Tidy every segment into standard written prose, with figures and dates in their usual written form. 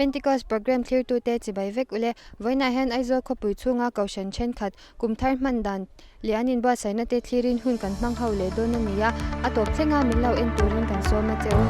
Pentecost Programme thlirtute chibai vek ule. Vawiinah hian Aizawl khawpui chhunga Kohhran thenkhat kum thar hman dan leh an inbuatsaihna te thlirin hun kan hmang ho leh dawn a ni a, a tawp thlenga min lo en turin kan sawm a che u.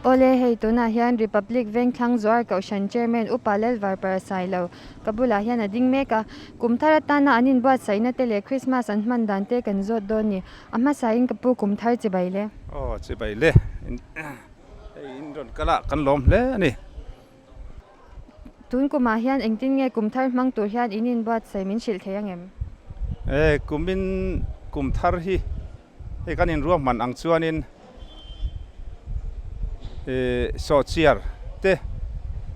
Awle, hei tunah hian Republic Vengthlang Zuar Kohhran Chairman Upa Lalvar Parasailo ka bulah hian a ding mek a. Kum thar atana an inbuatsaihna te leh Christmas an hman dan te kan zawt dawn ni. A hmasain ka pu kum thar chibai le. Aw chibai le. Hei in rawn kal a kan lawm hle a ni. Tun kumah hian engtin nge kum thar hmang tur hian in inbuatsaih min hrilh thei ang em? E, kumin kum thar hi hei kan inruahman ang chuanin e sawhchiar te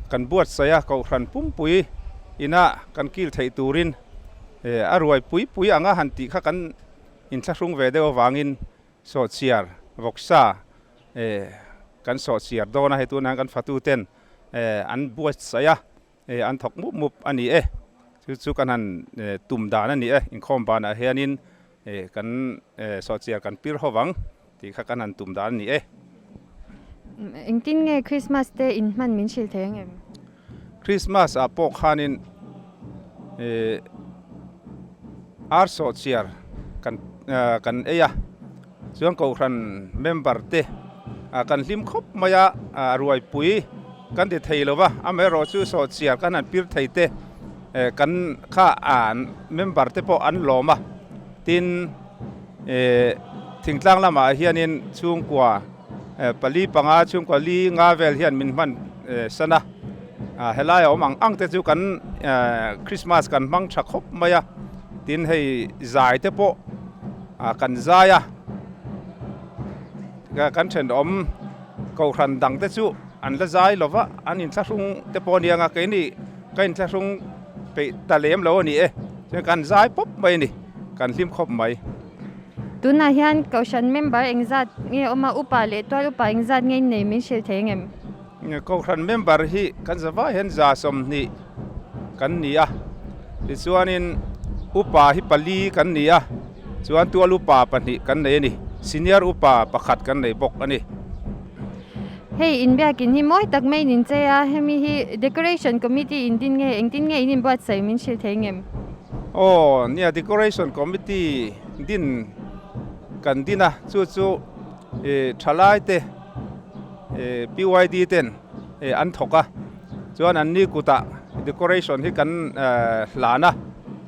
kan buatsaih a, Kohhran pumpui ina kan kil theih turin e a ruai pui pui anga han tih kha kan inthlahrung ve deuh avangin Sawhchiar vawksa eh kan sawhchiar dawn a, hei tunah hian kan fatu ten eh an buatsaih a, eh an thawk mup mup a ni e. Chu chu kan han tum dan a ni e, inkhawm banah hianin eh kan eh sawhchiar kan pir ho vang tih kha kan han tum dan a ni e. Engtin nge Christmas te in hman min hrilh thei ang em? Christmas ah pawh khanin eh ar sawhchiar kan kan ei a, chuan kohhran member te kan hlim khawp mai a, ruaipui kan ti thei lo va, amaherawh chu sawhchiar kan han pir thei te kan kha member te pawh an lawm a, tin eh thingtlang lamah hianin chhungkua Pali panga chhungkua li nga vel hian min hman san a, helai a awm ang ang te chu kan Christmas kan hmang tha khawp mai a, tin hei zai te pawh kan zai a, kan thenawm kohhran dang te chu an la zai lo va, an inthlahrung te pawh a ni ang a, keini ka inthlahrung peih ta lem lo a ni e, chuan kan zai pawp mai a ni, kan hlim khawp mai. Tunah hian Kohhran member engzat nge awm a, upa leh tual upa engzat nge nei min hrilh thei ang em? Kohhran member hi kan zavai hian 20 kan ni a, tichuanin upa hi pali kan ni a, chuan tual upa pahnih kan nei a ni, senior upa pakhat kan nei bawk a ni. Hei inbiakin hi mawi tak mai in inchei a, hemi hi decoration committee in din nge engtin nge in inbuatsaih min hrilh thei ang em? Aw nia decoration committee din kan din a chu chu ih thalai te ih PYD ten ih an thawk a chuan an ni kutah decoration hi kan hlan a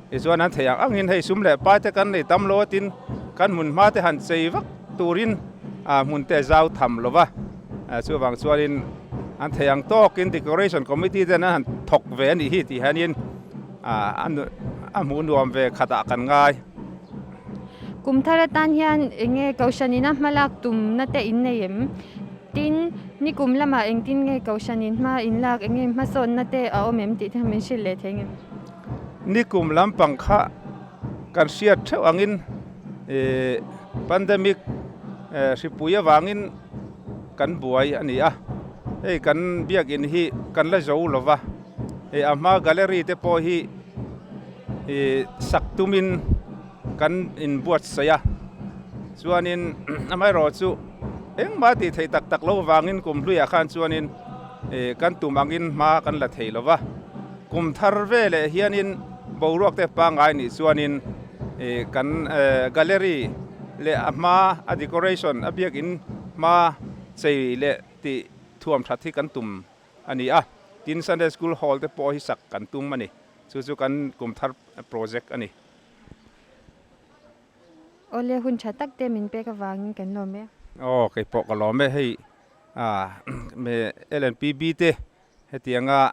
tichuan an theih ang angin hei sum leh pai te kan nei tam lo a tin kan hmun hma te han chei vak turin ah hmun te a zau tham lo va chuvang chuanin an theih ang tawkin decoration committee ten an han thawk ve a nih hi tih hianin. A hmuh nuam ve khatah kan ngai. Kum thar atan hian eng nge Kohhran ina hma lak tumna te in nei em? Tin, nikum lamah engtin nge Kohhran in hma in lak eng nge hmasawnna te a awm em tih te min hrilh leh thei ngem? Nikum lampang kha kan hriat theuh angin pandemic hripui avangin kan buai a ni a, hei kan biakin hi kan la zo lo va. Hei a hma gallery te pawh hi ih sak tumin kan inbuatsaih a chuanin amaherawh chu engmah tih theih tak tak loh vangin kum hluiah khan chuanin ih kan tum angin hma kan la thei lo va kum thar veleh hianin boruak te pangngai nih chuanin ih kan gallery leh a hma a decoration a biakin hma chei leh tih thuam that hi kan tum. a ni a, tin Sunday School Hall te pawh hi sak kan tum a ni, chu chu kan kum thar project a ni. Awle hun tha tak te min pek avangin kan lawm e. Aw kei pawh ka lawm e, hei LNPB te hetianga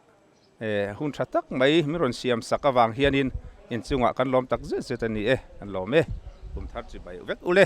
hun tha tak mai min rawn siam sak avang hianin inchungah kan lawm tak zet zet a ni e, kan lawm e, kum thar chi bai vek ule.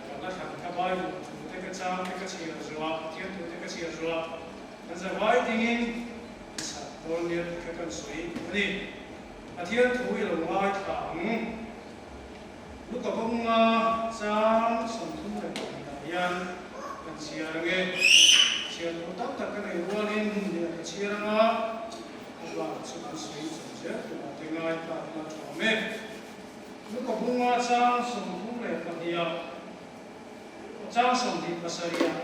Kan la thlan kha Bible thu te ka chang te ka chhiar zuah, Pathian thu te ka chhiar zuah, kan zavai dingin i sak dawn nia tih kha kan sawi a ni. Pathian thu i lo ngaithla ang. Luka kawnga chang 32 ah hian kan chhiar ang e. Chhiar tur tam tak ka nei rualin leh ka chhiar anga a bak chu kan sawi chho zel turah te ngai ta ila tha awm e. Luka bunga chang 32 ah chang 27 ah.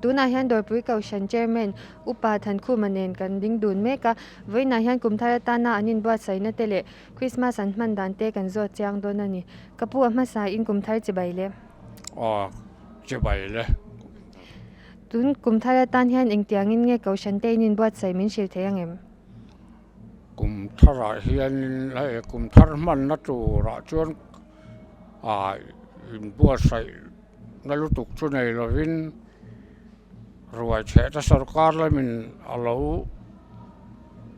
Tunah hian Dawrpui Kohhran Chairman Upa Thankhuma nen kan ding dun mek a, vawiinah hian kum thar atana an inbuatsaihna te leh Krismas an hman dan te kan zawt chiang dawn a ni. Ka pu a hmasa in kum thar chibai le. Aw, chibai le. Tun kum thar atan hian engtiangin nge Kohhran te in inbuatsaih min hrilh thei ang em? Kum tharah hianin hei kum thar hmanna turah chuan ah inbuatsaih na lutuk chu nei lovin ruai chhehte sorkar lamin a lo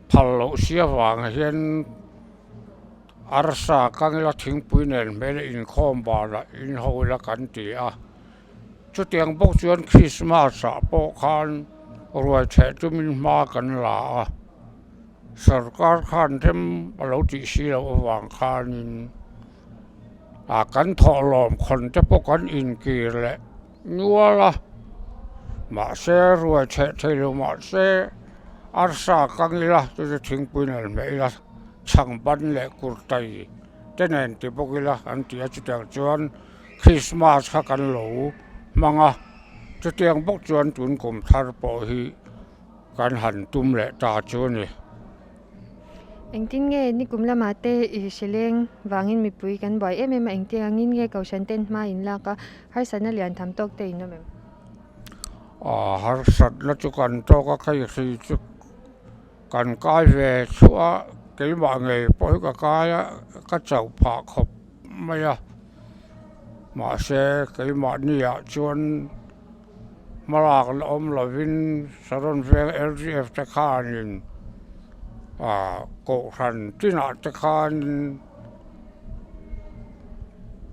phal loh si avang hian arsa kang ila thingpui nen hmel inkhawm banah inho ila kan ti a. Chutiang bawk chuan Christmas ah pawh khan ruai chheh tumin hma kan la a, sorkar khan rem a lo tih si loh avang khanin ah kan thawhlawm khawn te pawh kan inkir leh nual a, mahse ruai chheh thei lo mahse arsa kang ila chu chu thingpui nen hmeh ila chhang ban leh kurtai te nen ti bawk ila an ti a chutiang chuan. Christmas kha kan lo hmang a, chutiang bawk chuan tun kum thar pawh hi kan han tum leh ta chu a ni. Engtin nge nikum lamah te i hrileng vangin mipui kan buai em em a, engtin angin nge Kohhran ten hma in lak a, harsatna lian tham tawk te in awm em? Aw harsatna chu kan tawk a, khei hri chu kan kai ve chhuah a, keimah ngei pawh hi ka kai a, ka chauh phah khawp. mai a, mahse keimahniah chuan hmalak la awm lovin Saron veng LGF te khanin ah kohhran tinah te khanin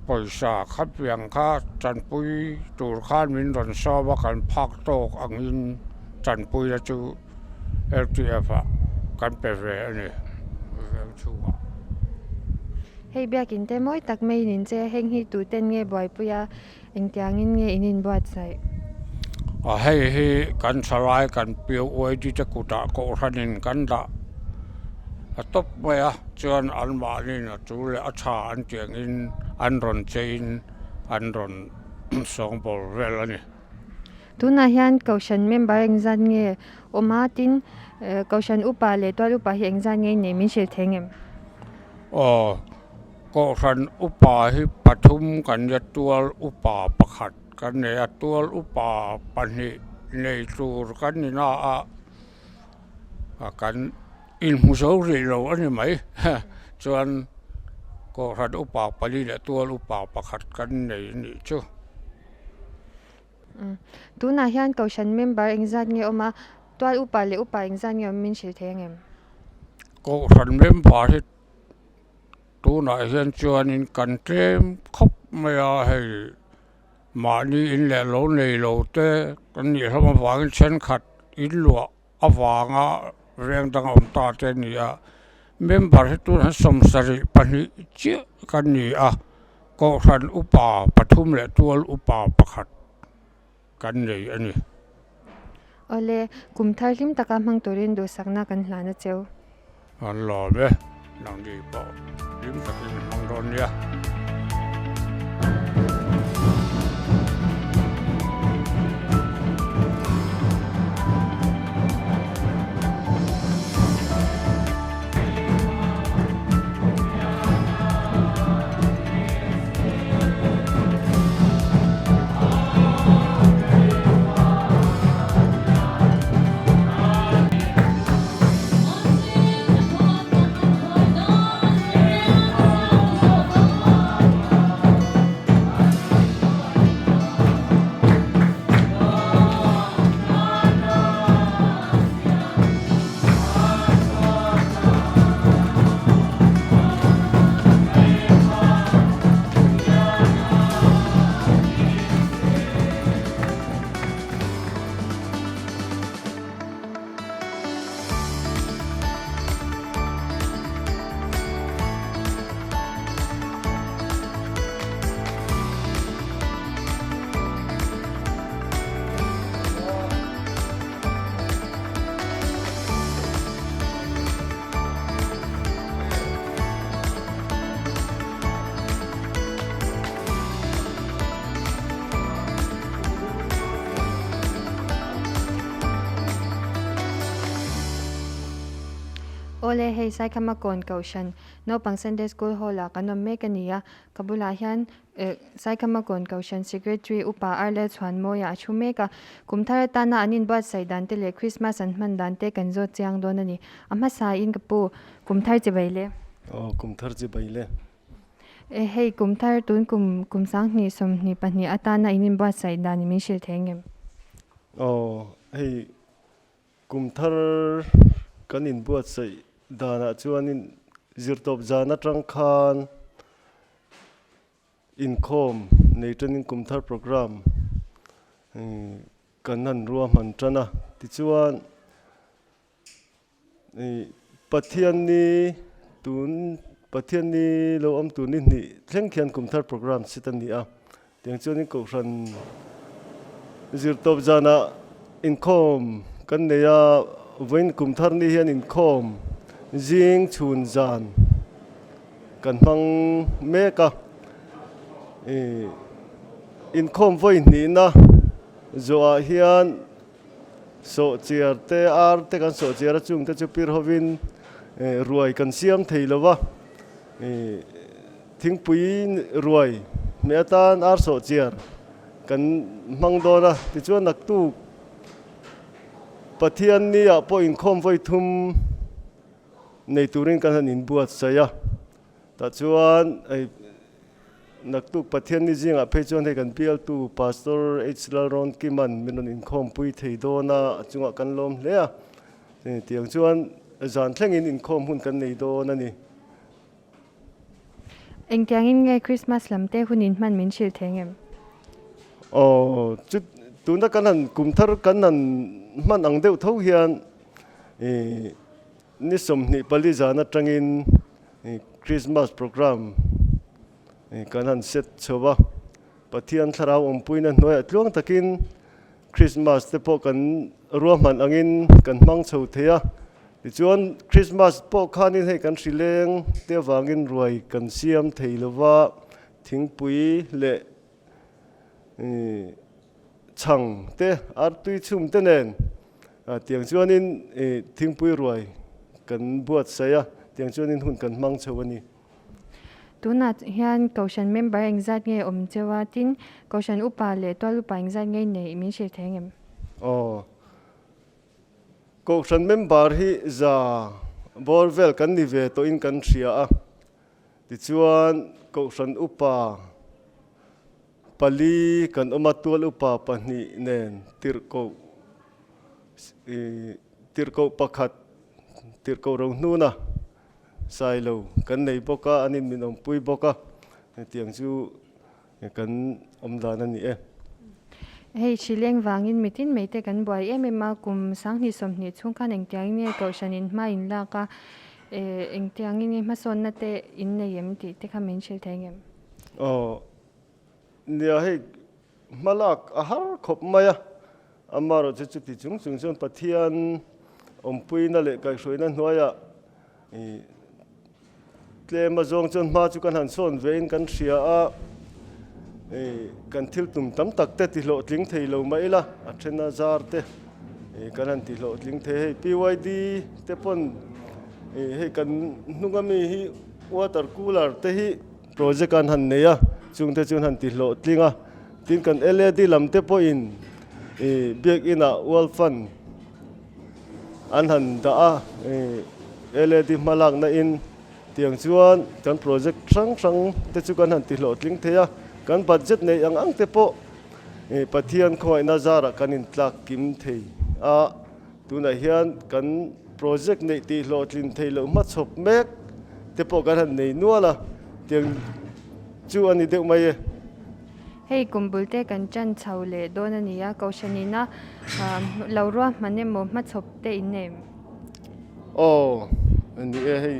pawisa kha piang kha tanpui tur khan min rawn sawm a kan phak tawk angin tanpuina chu. LTF ah kan pe ve a ni veng chhungah. Hei biakin te mawi tak mai in in che a, heng hi tuten nge buaipui a, engtiangin nge in inbuatsaih? A hei hi kan thalai kan piau uaidi te kutah kohhranin kan dah. a tawp mai a, chuan anmahniin a tul leh a tha an tih angin an rawn cheiin an rawn sawngbawl vel a ni. Tunah hian Kohhran member engzat nge awm a, tin Kohhran upa leh tual upa hi engzat nge nei min hrilh thei ngem? Aw, Kohhran upa hi pathum kan nia tual upa pakhat kan nei a, tual upa pahnih nei tur kan ni na a, kan inhmu zo rih lo a ni mai chuan Kohhran upa pali leh tual upa pakhat kan nei a nih chu. Tunah hian Kohhran member engzat nge awm a, tual upa leh upa engzat nge awm min hrilh thei ang em? Kohhran member hi tunah hian chuanin kan tlem khawp mai a hei. Mahni in leh lo nei lo te kan nih hlawm avangin thenkhat in luah avanga veng dang a awm ta te a ni a, member hi tunah 72 chiah kan ni a, Kohhran upa pathum leh tual upa pakhat kan nei a ni. Awle, kum thar hlim taka hmang turin duhsakna kan hlan a cheu. An lawm e, nangni pawh hlim takin hmang dawn nia. Awle hei Saikhama kawn kohhran naupang Sunday School hall ah kan awm mek a ni a, ka bulah hian eh Saikhama kawn kohhran Secretary Upa Arlel Chhuanmawia a thu mek a, kum thar atana an inbuatsaih dan te leh Christmas an hman dan te kan zawt chiang dawn a ni. A hmasa in ka pu, kum thar chi bai le. Aw kum thar chi bai le. E hei kum thar tun kum kum 20 22 atana in inbuatsaih dan i min hrilh thei ngem? Aw hei kum thar kan inbuatsaih danah chuanin zirtawp zan atang khan inkhawm nei tanin kum thar program kan han ruahman tan a tichuan Pathianni tun Pathianni lo awm tur ni hnih thleng khian kum thar program set a ni a, tiang chuanin Kohhran zirtawp zanah inkhawm kan nei a, vawiin kum thar ni hian inkhawm zing chhun zan kan hmang mek a, inkhawm vawi hnihna zawhah hian Sawhchiar te, ar te kan sawhchiar a chung te chu pir hovin ruai kan siam thei lo va, thingpui ruai hmeh atan ar sawhchiar kan hmang dawn a, tichuan naktuk Pathian ni ah pawh inkhawm vawi thum nei turin kan han inbuatsaih a, tah chuan Naktuk Pathian ni zingah phei chuan hei kan bialtu Pastor H Lalrawnkima'n min rawn inkhawmpui thei dawn a, a chungah kan lawm hle a. Tiang chuan zan thlengin inkhawm hun kan nei dawn a ni. Engtiangin nge Christmas lam te hun in hman min hrilh thei ngem? Aw, chu tuna kan han kum thar kan han hman ang deuh tho hian ni 24 zan atangin Christmas program kan han set chho va, Pathian thlarau awmpuina hnuaiah tluang takin Christmas te pawh kan ruahman angin kan hmang chho thei a. Tichuan Christmas pawh khanin hei kan hrileng te avangin ruai kan siam thei lova, thingpui leh chhang te, artui chhum te nen tiang chuanin thingpui ruai kan buatsaih a, tiang chuanin hun kan hmang chho a ni. Tunah hian Kohhran member engzat nge awm cheu a, tin Kohhran upa leh tual upa engzat nge nei min hrilh thei angem? Aw. Kohhran member hi za bawr vel kan ni ve tawhin kan hria a, tichuan Kohhran upa pali kan awm a, tual upa pahnih nen tirhkoh tirhkoh pakhat tirhkoh rohnuna Sailo kan nei bawk a, an in min awmpui bawk a, hetiang chu kan awm dan a ni e. Hei Hrileng vangin mitin mai te kan buai em em a, kum 20 20 chhung khan engtiangin nge Kohhran in hma in lak a, engtiangin nge hmasawnna te in nei em tih te kha min hrilh thei ngem? Aw, nia hei Hmalak a har khawp mai a, amaherawhchu chuti chung chung chuan Pathian awmpuina leh kaihhruaina hnuaiah tlem azawng chuan hma chu kan han sawn vein kan hria a, kan thil tum tam tak te tihlawhtling thei lo mah ila a then a zar te kan han tihlawhtling thei. Hei PYD te pawn hei kan hnunga mi hi water cooler te hi Project an han nei a, chungte chu an han ti hlawhtling a, tin kan LAD lam te pawhin ih biakinn ah World Fund an han dah a, ih LAD hmalakna in tiang chuan kan project hrang hrang te chu kan han ti hlawhtling thei a, kan budget neih ang ang te pawh ih Pathian khawngaihna zarah kan intlak kim thei a. Tunah hian kan project neih tih hlawhtlin theih loh hmachhawp mek te pawh kan han nei nual a, tiang chu a ni deuh mai e. Hei kum bul te kan tan chho leh dawn a ni a, Kohhran ina lo ruahman emaw hmachhawp te in nei em? Aw, a ni e, hei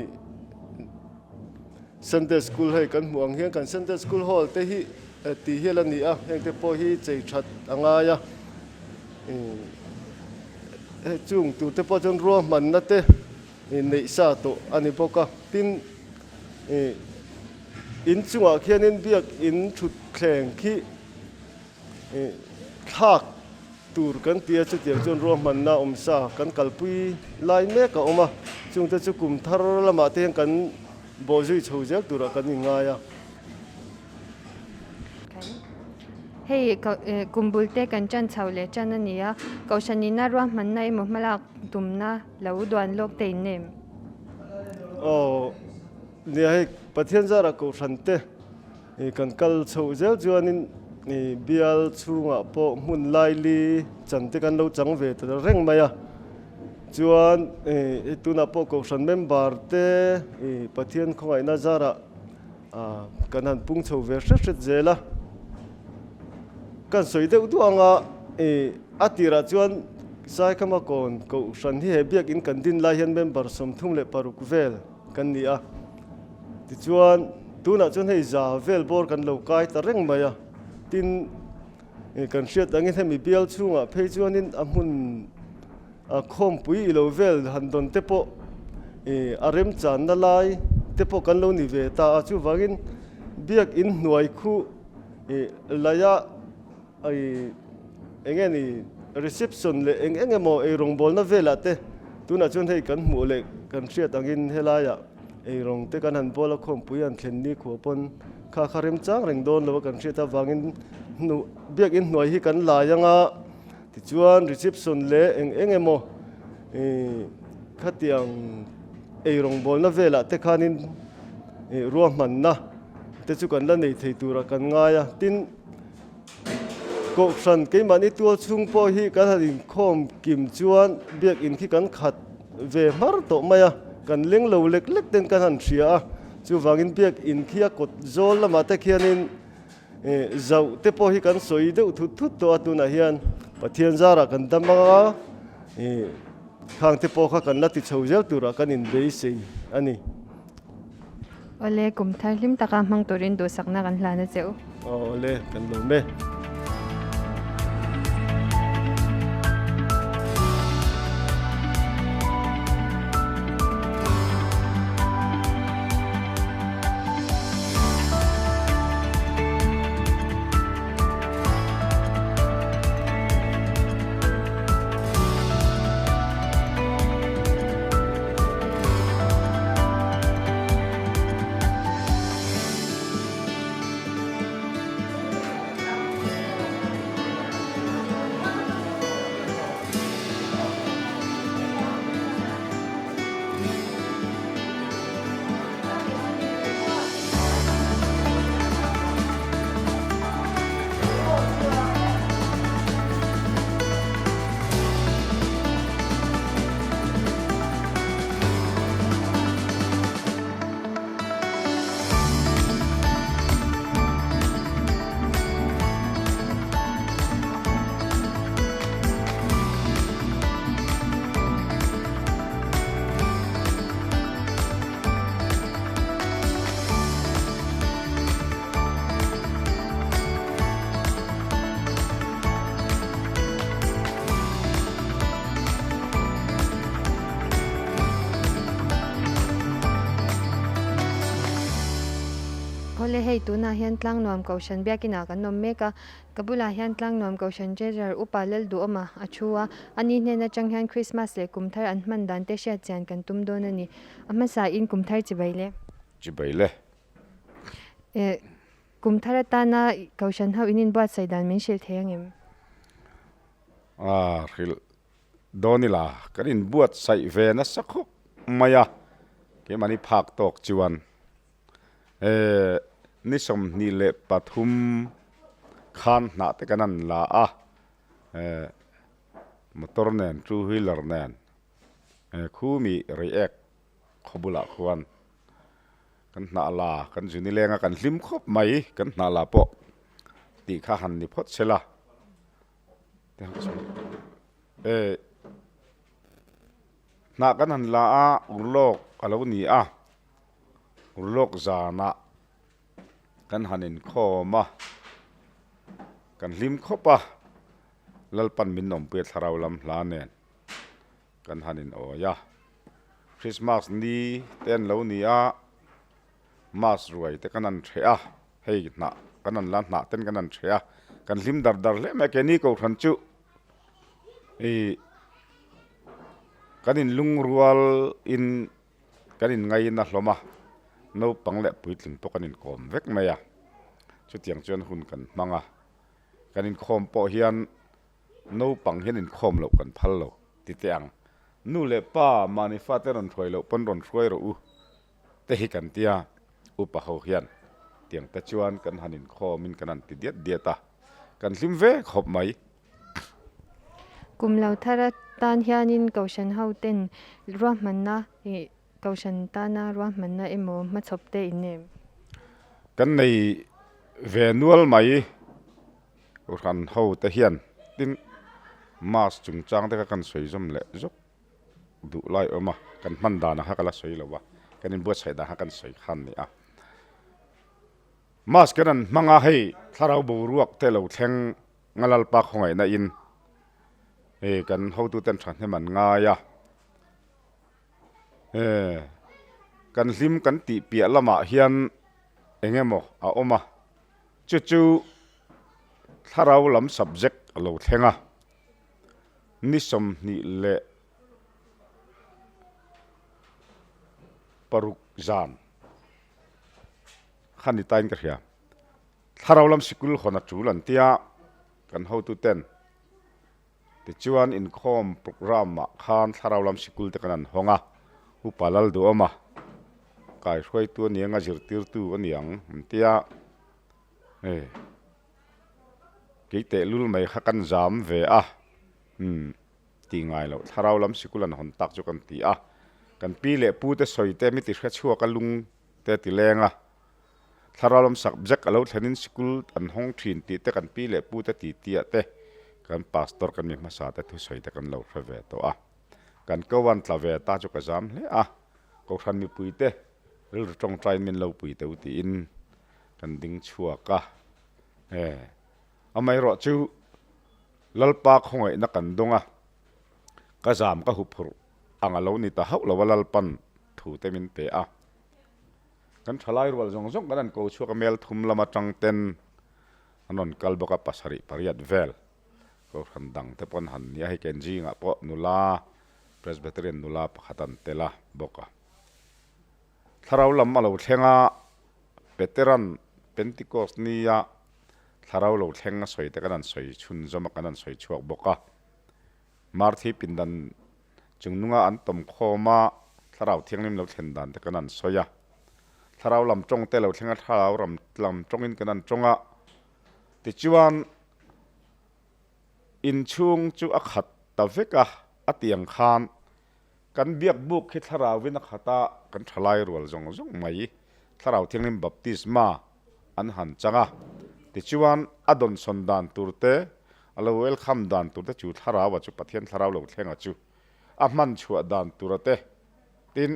Sunday School hei kan hmuh ang hian kan Sunday School hall te hi tih hial a ni a, heng te pawh hi chei that a ngai a. Hei chung tur te pawh chuan ruahmanna te neih sa tawh a ni bawk a, tin ih in chungah khianin biak in thutthleng khi ih thlak tur kan ti a, chutiang chuan ruahmanna awm sa kan kalpui lai mek a awm a, chungte chu kum thar lamah te hian kan bawhzui chho zel turah kan inngai a. Hei kum bul te kan tan chho leh tan a ni a, Kohhran ina ruahmanna emaw hmalak tumna lo duan lawk te in nem. Aw nia hei Pathian zara Kohhran te kan kal chhoh zel chuanin bial chhungah pawh hmun laili chan te kan lo chang ve ta reng mai a, chuan tunah pawh Kohhran member te Pathian khawngaihna zarah Kan han pung chho ve hret hret zel a, kan sawi deuh duah ang a, a tirah chuan Saikhama kawn Kohhran hi he biakin kan din lai hian member 36 vel kan ni a, tichuan tunah chuan hei za vel bawr kan lo kai ta reng mai a, tin kan hriat angin hemi bial chhungah phei chuanin a hmun A khawmpui i lo vel han dawn te pawh i a remchanna lai te pawh kan lo ni ve ta a, chuvangin biak in hnuai khu i laia i eng nge ni reception leh eng eng emaw eirawngbawlna velah te tunah chuan hei kan hmuh leh kan hriat angin helaiah eirawng te kan han bawl a, khawmpui han thlen ni khuah pawn kha kha remchang reng dawn lo a kan hriat avangin biak in hnuai hi kan lai anga. Tichuan reception leh eng eng emaw khatiang eirawngbawlna velah te khanin ruahmanna te chu kan la nei thei turah kan ngai a. Tin, Kohhran keimahni tual chhung pawh hi kan han inkhawm kim chuan biakin khi kan khat ve hmar tawh mai a, kan leng lo lek lek ten kan han hria a. Chuvangin biakin khi a kawt zawl lamah te khianin Zauh te pawh hi kan sawi deuh thut thut tawh a, tunah hian Pathian zarah kan dam ang a, khang te pawh kha kan la ti chho zel turah kan inbeisei a ni. Awle, kum thar hlim taka hmang turin duhsakna kan hlan a che u. Awle, kan lawm e. Awle hei tunah hian Tlangnuam Kohhran biakinah kan awm mek a, ka bulah hian Tlangnuam Kohhran Treasurer Upa Lalduhawma a thu a, ani hnen atang hian Christmas leh Kumthar an hman dan te hriat chian kan tum dawn a ni. A hmasain Kumthar chibai le. Chibai le. Eh, Kumthar atana Kohhran ho in inbuatsaih dan min hrilh thei angem? A hrilh dawn ila kan inbuatsaih ve nasa khawp mai a, keimahni phak tawk chuan eh ni 23 khan hnah te kan an la a, eh motor nen two wheeler nen eh khumi reiek khaw bulah khuan kan hnah la kan zu nileng a kan hlim khawp mai kan hnah la pawh tih kha han ni phawt se la. Eh hnah kan han la a urlawk a lo ni a urlawk zanah kan han inkhawm a kan hlim khawp a Lalpan min awmpui a thlarau lam hla nen kan han in awi a Christmas ni te an lo ni a Mass ruai te kan han hreh a hei hnah kan han la hnah ten kan han hreh a kan hlim dar dar hle mai a keini kohhran chu ih kan in lungrual in kan in ngaina hlawm a naupang leh puitling pawh kan inkawm vek mai a chutiang chuan hun kan hmang a kan inkhawm pawh hian naupang hian inkhawm loh kan phal lo ti teh ang nu leh pa mahni fate rawn hruai loh pawn rawn hruai rawh u. te hi kan tia, upa ho hian tiang te chuan kan han inkhawm in kan han ti diat diat a, kan hlim ve khawp mai. Kum lo thar atan hianin Kohhran ho ten ruahmanna ih Kohhran tana ruahmanna emaw hmachhawp te in nem? Kan nei ve nual mai Kohhran ho te hian tin Mass chungchang te kha kan sawi zawm leh zawk. duh lai awm a, kan hman dan ang kha ka la sawi lo a, kan inbuatsaih dan kha kan sawi khan a ni a. Mass kan an hmang a, hei thlarau boruak te lo thleng nga Lalpa khawngaihna in hei kan hotuten thahnem an ngai a, eh kan hlim kan tih piah lamah hian eng emaw a awm a, chu chu thlarau lam subject a lo thleng a. Ni 26 zan kha ni tain ka hria. Thlarau lam sikul hawn a tul an tia kan hotuten tichuan inkhawm programme ah khan thlarau lam sikul te kan an hawng a, Upa Lalduhawma kaihruaitu a ni ang a zirtirtu a ni ang an tia hei. Kei tehlul mai kha kan zam ve a, umm tih ngai loh thlarau lam sikul an hawn tak chu kan ti a, kan pi leh pu te sawi te mi ti hre chhuak a lung te ti leng a, thlarau lam subject a lo thlenin sikul an hawng thin tih te kan pi leh pu te ti tiah te kan pastor kan mi hmasa te thusawi te kan lo hre ve tawh a, kan ko an tla ve ta chu ka zam hle a, Kohhran mipui te rilru tawngtai min lo pui teu tiin kan ding chhuak a. E, amaherawh chu Lalpa khawngaihna kan dawng a, ka zam ka huphurh ang a lo ni ta hauh lo a Lalpan thu te min pe a. Kan thalai rual zawng zawng kan han ko chhuak a mel thum lam atang ten an rawn kal bawk a pasarih pariat vel Kohhran dang te pawh an han ni a, hei Kenjing-ah pawh nula Presbyterian nula pakhat an tel a bawk a. Thlarau lam a lo thleng a, Peteran Pentecost nia thlarau lo thleng a sawi te kan han sawi chhunzawm a, kan han sawi chhuak bawk a. Marthi pindan chungnunga an tawm khawm a, thlarau thianghlim lo thlen dan te kan han sawi a. Thlarau lam tawng te lo thleng a, thlarau ram lam tawngin kan han tawng a. Tichuan, inchhung chu a khat ta vek a, a tiang khan Kan biak buk khi thlarauin a khat a, kan thalai rual zawng zawng mai Thlarau Thianghlim Baptisma an han chang a. Tichuan, a dawnsawn dan tur te, a lo welcome dan tur te chu Thlarau-a chu Pathian Thlarau lo thlenga chu a hman chhuah dan tura te, tin,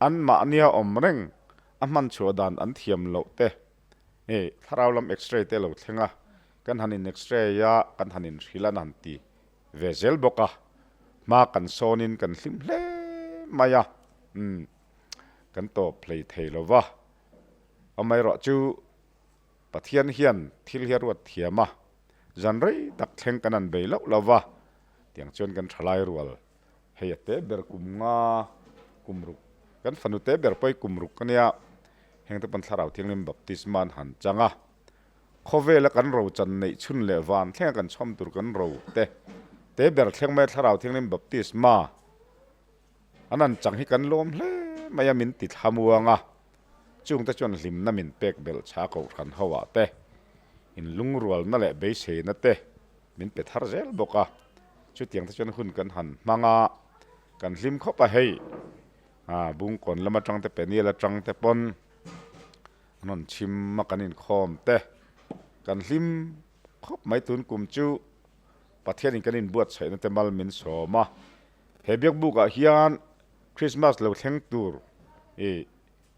anmahnia awm reng a hman chhuah dan an thiam loh te, hei Thlarau lam X-ray te lo thleng a, kan han in X-ray a, kan han inhrilh a an han ti. Ve zel bawk a, hma kan sawnin kan hlim hle mai a, umm kan tawp hlei thei lo va, amaherawh chu Pathian hian thil hi a ruat thiam a, zan rei tak thleng kan han bei loh lo va, tiang chuan kan thalai rual hei a te ber kum nga kum ruk, kan fanu te ber pawh hi kum ruk a nia, heng te pawn Thlarau Thianghlim baptisma an han chang a, khawvela kan ro chan neih chhun leh van thlenga kan chhawm tur kan ro te te ber thleng mai Thlarau Thianghlim baptisma An an chang hi kan lawm hle mai a, min ti thlamuang a, chungte chuan hlimna min pek belh chha kohhran ho ah te, inlungrualna leh beiseina te min pe thar zel bawk a, chutiang te chuan hun kan han hmang a, kan hlim khawp a hei, Bungkawn lam atang te Peniel atang te pawn an rawn chhim a kan inkhawm te kan hlim khawp mai tun kum chu Pathianin kan inbuatsaihna te mal min sawm a. He biakbukah hian Krismas lo thleng tur i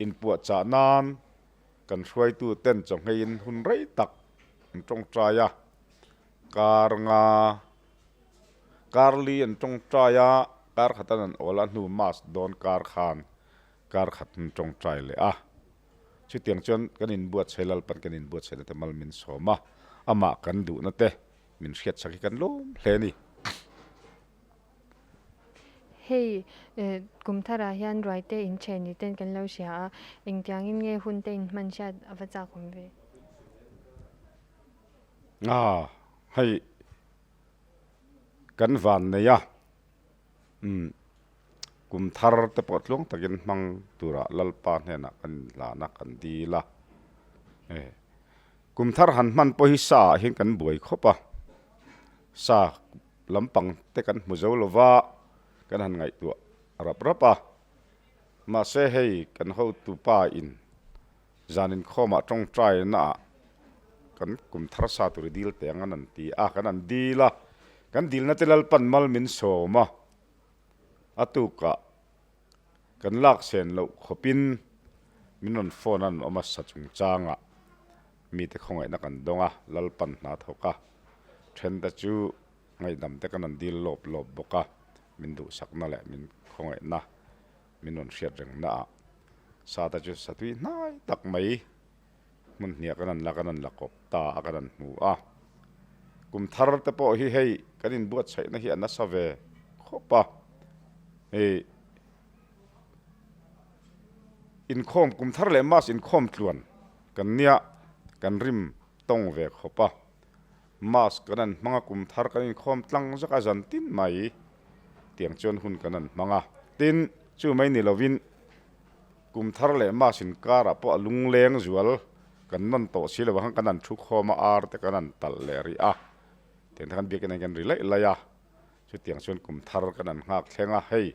inpuahchah nan kan hruaitu ten chawhngeiin hun rei tak an tawngtai a, kar nga kar li an tawngtai a, kar khatan an awl a hnu Mass dawn kar khan kar khat an tawngtai leh a. Chutiang chuan kan inbuatsaih Lalpan kan inbuatsaihna te mal min sawm a, amah kan duhna te min hriatsak hi kan lawm hle a ni. Hei kum tharah hian ruaite in then ni ten kan lo hria a, engtiangin nge hun te in hman hriat a va chak awm ve? A, hei kan van nei a, umm kum thar te pawh tluang takin hmang tura Lalpa hnenah kan inhlan a, kan dil a, e kum thar han hman pawh hi sa ah hian kan buai khawp a, sa Lampang te kan hmu zo lova kan han ngaihtuah rap rap a, mahse hei kan hotupa in zan inkhawmah tawngtai naah kan kum thar sa tur i dil teh ang an an ti a, kan an dil a, kan dilna te Lalpan mal min sawm a, a tukah kan lak sen loh khawpin min rawn phone a an awm a sa chungchangah mite khawngaihna kan dawng a, Lalpan hna thawk a, thente chu ngaihdam te kan rawn dil lawp lawp bawk a, min duhsakna leh min khawngaihna min rawn hriat rengna ah sa te chu sa tui hnai tak mai hmun hniah kan rawn la kan rawn la kawp ta a kan rawn hmu a, kum thar te pawh hi hei kan inbuatsaihna hi a nasa ve khawp a, hei inkhawm kum thar leh mas inkhawm tluan kan nia kan rim tawng ve khawp a. Mask kan an hmang a, kum thar kan inkhawm tlang zak a zan tin mai tiang chuan hun kan an hmang a. Tin, chu mai ni lovin kum thar leh mask inkarah pawh a lungleng zual kan nawn tawh si lo ang khan kan an thu khawm a, ar te kan an talh leh rih a, tiang te khan biakinn ah hian kan ri laih laih a, chutiang chuan kum thar kan an nghak thleng a, hei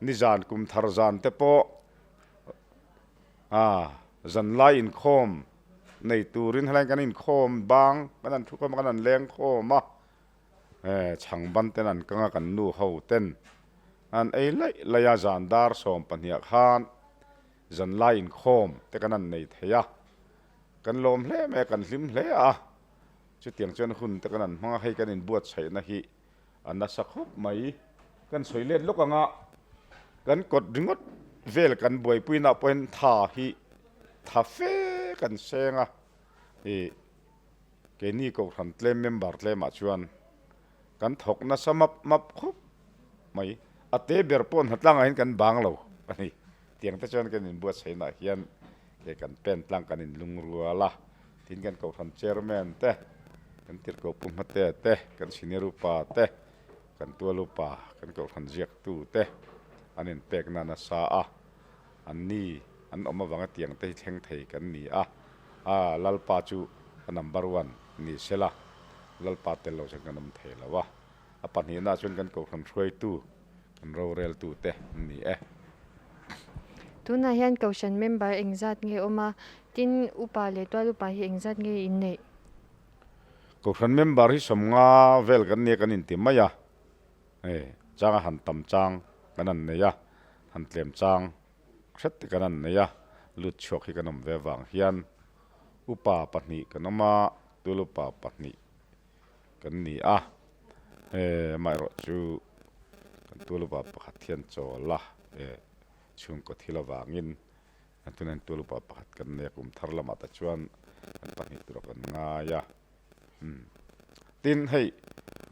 nizan kum thar zan te pawh A, zanlai inkhawm nei turin helaiin kan inkhawm bang, kan han thukhawm a, kan han leng khawm a, eh chhang ban ten an kang a, kan nu ho ten an ei laih laih a, zan dar 12 khan zanlai inkhawm te kan han nei thei a, kan lawm hle mai a, kan hlim hle a, chutiang chuan hun te kan han hmang a, hei kan inbuatsaihna hi A nasa khawp mai. Kan sawi let lawk ang a, kan kawt ringawt vel kan buaipuina pawhin tha hi tha fe kan seng a, ih keini kohhran tlem member tlemah chuan kan thawk nasa map map khawp mai. A te ber pawh hnatlangah hian kan bang lo a ni. Tiang te chuan kan inbuatsaihnaah hian ke kan pen tlang kan inlungrual a, tin kan kohhran chairman te, kan tirhkoh pu hmate te, kan senior upa te, kan tual upa, kan kohhran ziaktu te an inpekna nasa a, an ni an awm avanga tiang te hi thleng thei kan ni a, a Lalpa chu a number one ni sela, Lalpa tel lo chuan kan awm thei lo a, a pahnihna chuan kan kohhran hruaitu Kan roreltute an ni e. Tunah hian Kohhran member engzat nge awm a, tin upa leh tual upa hi engzat nge in neih? Kohhran member hi 50 vel kan nia kan inti mai a, hei changa han tam chang kan han nei a, han tlem chang hret te kan han nei a, lut chhuak hi kan awm ve avang hian upa pahnih kan awm a, tual upa pahnih kan ni a, he amaherawh chu kan tualupa pakhat hian chawl a, he chhungkaw thil avangin tunah hian tualupa pakhat kan nei a, kum thar lamah te chuan. Kan pahnih tura kan ngai a. Umm. Tin, hei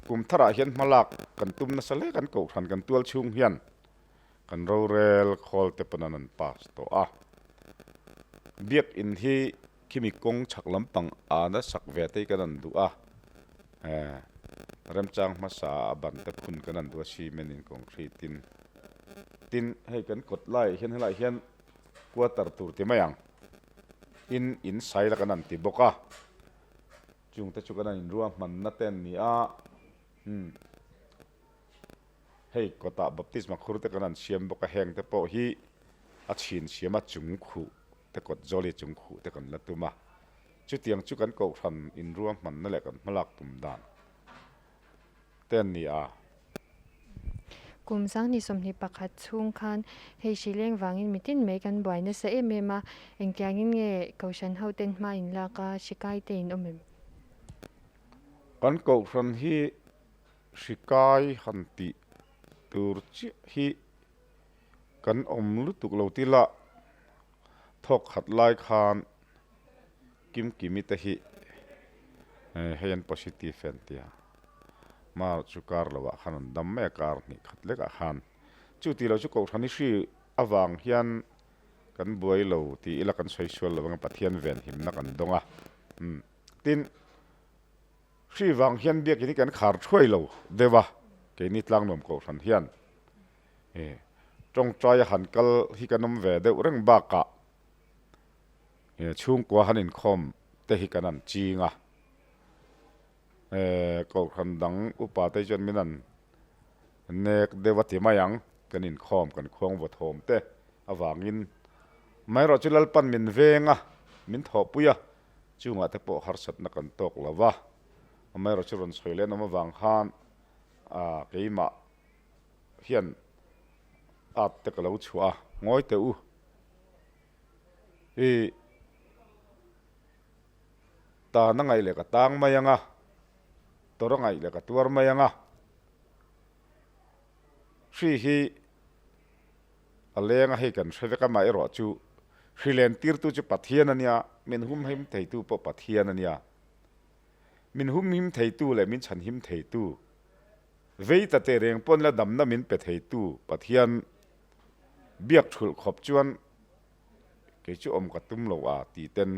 kum tharah hian hmalak kan tum nasa hle kan kohhran kan tual chhung hian kan rorel khawl te pawn an an pass tawh a. Biakin hi khimi kawng chhak lampang ana sak ve te hi kan an duh a. Eh, remchang hmasa a ban te phun kan an duh a cement in concrete in. Tin, hei kan kawt laiah hian helaiah hian quarter tur ti mai ang. In in saila kan an ti bawk a. Chungte chu kan an inruahmanna te an ni a, umm hei kawtah baptisma khur te kan an siam bawk a, heng te pawh hi a chhin siam a chung khuh te kawt zawli chung khuh te kan la tum a, chutiang chu kan kohhran inruahmanna leh kan hmalak tum dan te an ni a. Kum 2021 chhung khan hei hrileng vangin mitin mai kan buai nasa em em a, engtiangin nge Kohhran hoten hma in lak a, hri kai te in awm em? Kan Kohhran hi hri kai han tih tur chiah hi kan awm lutuk lo ti lah thawk khat lai khan Kimkimi te hi hei an positive an tia mar chu kar lo ah khan an dam mai a kar hnih khat lek ah khan chu tih loh chu kohhran i hri avang hian kan buai lo tih ila kan sawi sual lo anga Pathian ven himna kan dawng a umm tin hri vang hian biakin hi kan khar thuai lo deuh a keini tlangnuam kohhran hian tawngtai a han kal hi kan awm ve deuh reng bakah Chhungkua han inkhawm te hi kan an ching a, kohhran dang upa te chuan min an nek deuh a ti mai ang, kan inkhawm kan khuang vaw thawm te avangin amaherawhchu Lalpan min veng a, min thawhpui a, chungah te pawh harsatna kan tawk lo va, amaherawhchu rawn sawi leh an awm avang khan keimah hian at te ka lo chhuah a, ngawi teh u. I tan a ngaih leh ka tang mai ang a, tawrh a ngaih leh ka tuar mai ang a. Hri hi a leng a hei kan hre vek a amaherawh chu hri len tirtu chu Pathian a nia, min humhim theitu pawh Pathian a nia. Min humhim theitu leh min chhanhim theitu, vei ta teh reng pawn la damna min pe theitu Pathian Biak thulh khawp chuan kei chu awm ka tum lo a ti ten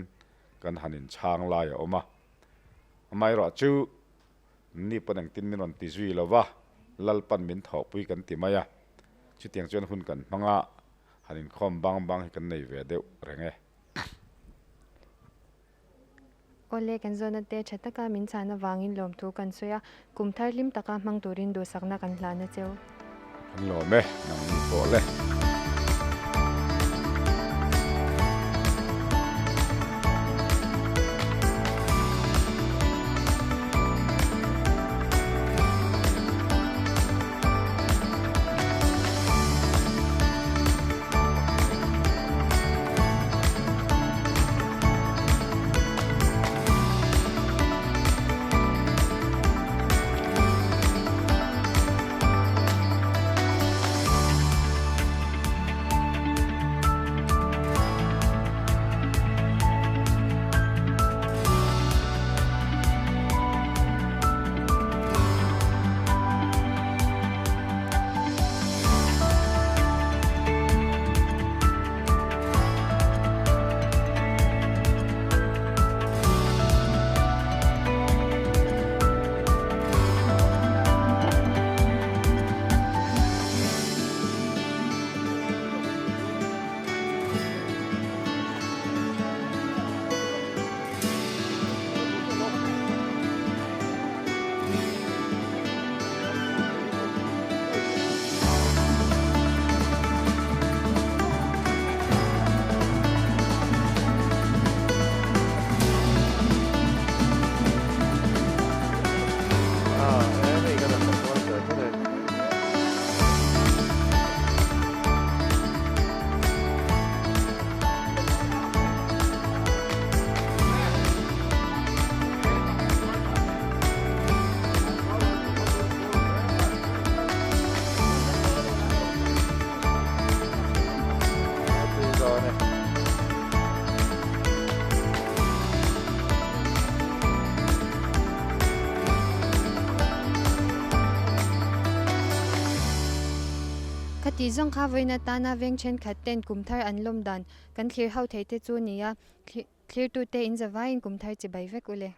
kan han inchhang lai a awm a. Amaherawh chu ni pawn engtin min rawn ti zui lo va, Lalpan min thawhpui kan ti mai a. Chutiang chuan hun kan hmang a, han inkhawm bang bang hi kan nei ve deuh reng e. Awle, kan zawhna te tha taka min chhan avangin lawmthu kan sawi a, kum thar hlim taka hmang turin duhsakna kan hlan a cheu. Kan lawm e, nangni pawh le. Khati zawng kha vawiin atana veng thenkhat ten kum thar an lawm dan kan thlir ho thei te chu nia, thlirtute in zavaiin kum thar chibai vek u le.